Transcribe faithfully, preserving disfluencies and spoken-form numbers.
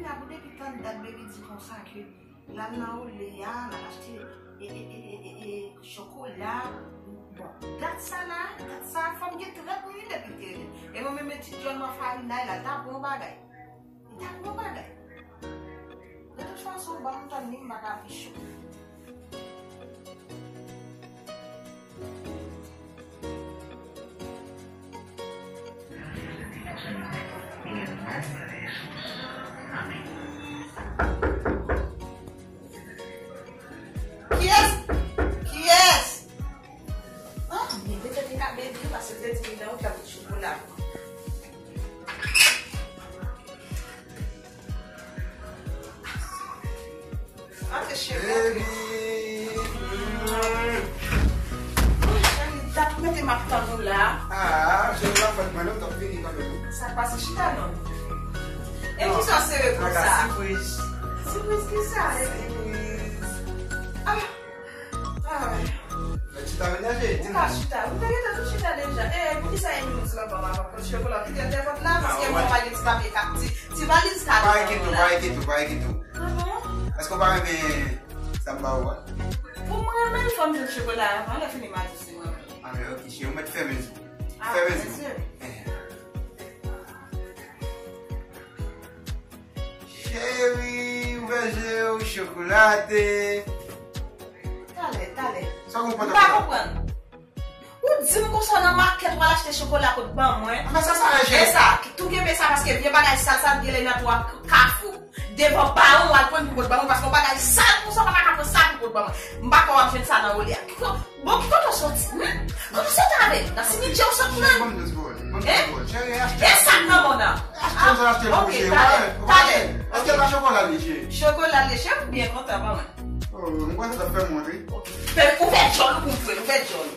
Tabou depi tann dat baby di konsa ke l al nan Olé a, l al achte e, e, e, e, e, e, chokola. Bon, dat sa la, dat sa, fò m gen trant minit depi l te rele. E mwen menm, e ti John nan farinay la, l ta bon bagay. Li ta bon bagay. De tout fason, ban m tann li, m pa ka pi cho. Kiyès? Kiyès? Ah, men petèt li ka bebe, paske l te di m nan yon tablet chokola. Antre, cheri, antre. Baby. Cheri, dat mete m ap tann ou la. Ah, cheri, pa fèt mwen non, m t ap vini kanmenm. Sa k pase, chita non. E kisa w sere konsa? Sipriz. Sipriz kisa? Sipriz. Ah. Ah. Mwen chita menaj, di m. Ou pa chita. Ou te gentan tou chita deja. Eh, poukisa Emily di l anba m avan pran chokola? Kite l dèpòt la, paske mwen pa gen ti papye kap, ti, ti valiz kado. Pa enkyete w, pa enkyete w, pa enkyete w. Ah bon? Èske w pa renmen sa m ba ou a? Pou mwen renmen l, fò m jwenn chokola avan. Lè fini, m a di se mwen. Ah, men ok, cheri, ou mèt fèmen zye w. Ah, fèmen zye w. Fèmen zye. Eh. Cheri, ouvè je w, chokolate. Talè, talè. Sa w konprann? M pa konprann. Ou di m konsa nan makèt, w al achte chokola pou t ban mwen. Ah, men sa, sa ranje. E sa, tou kenbe sa, paske vye bagay sal sa, gen lè nan twa kafou. Devan paran w, w al pran pou pot ban mwen, paske yon bagay sal konsa, w pa ta ka pran sa pou pot ban mwen. M pa kwè w ap jwenn sa nan Olé a. Bon, ki kote w soti, hmm? Kote w soti avè l? Nan simityè w sot nan? Cheri, ban m de pawòl. Ban m de pawòl. Cheri, achte. E sa k nan men w nan? Achte, m sa achte l pou ou, cheri. Ok, talè, talè. Èske pa chokola li, cheri? Chokola li, cheri, m byen kontan, ban mwen. Oh, m kwè sa t ap fè m wont, wi. Ok. Fè, ouvè djòl ou pou m jwe, ouvè djòl.